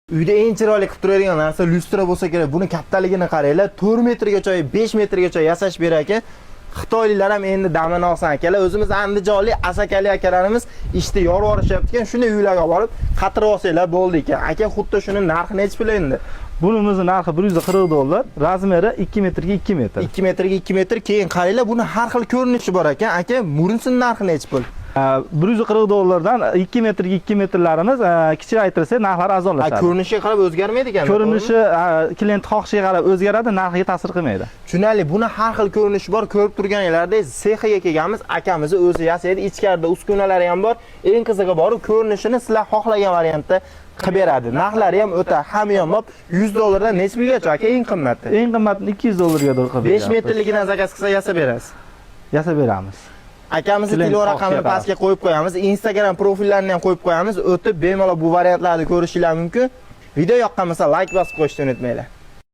Uyda eng chiroyli qilib turadigan narsa lyustra bo'lsa kerak. Buni kattaligini qaranglar. 4 metrgacha, 5 metrgacha yasash berar ekan. Xitoyliklar ham endi damini olsin, akalar. O'zimiz andijonlik asakali akalarimiz ishda yorib yuborishyapti ekan. Shunday uylarga borib qatirib olsanglar bo'ldi ekan. Aka, xuddi shuni narxi nechi pul endi? Bunimizni narxi 140 dollar, размер i 2 metrga 2 metr. 2 metrga 2 metr. Keyin qaranglar, buni har xil ko'rinishi bor ekan. Aka, munisini narxi nechi pul? 140 dollardan 2 metrga 2 metrlarimiz kichraytirsa, narxlar arzonlashadi. Ko'rinishiga qarab o'zgarmaydi ekan. Ko'rinishi klient xohishiga qarab o'zgaradi, narxiga ta'sir qilmaydi. Tushunarli. Buni har xil ko'rinishi bor. Ko'rib turganinglardek, sexiga kelganmiz. Akamizni o'zi yasaydi. Ichkarida uskunalari ham bor. Eng qizig'i bor, ko'rinishini sizlar xohlagan variantda qilib beradi. Narxlari ham o'ta hamyonbop. 100 dollardan nechi pulgacha, aka, eng qimmati? Eng qimmatini 200 dollarga qilib 5 beryapmiz. Metrligidan заказ qilsa, yasab berasiz. Yasab beramiz. Akamizni Klient telefon raqamini xohishiga qarab. Pastga qo'yib qo'yamiz. Instagram profillarini ham qo'yib qo'yamiz. O'tib bemalol bu variantlarni ko'rishinglar mumkin. Video yoqqan bo'lsa, layk bosib qo'yishni unutmanglar.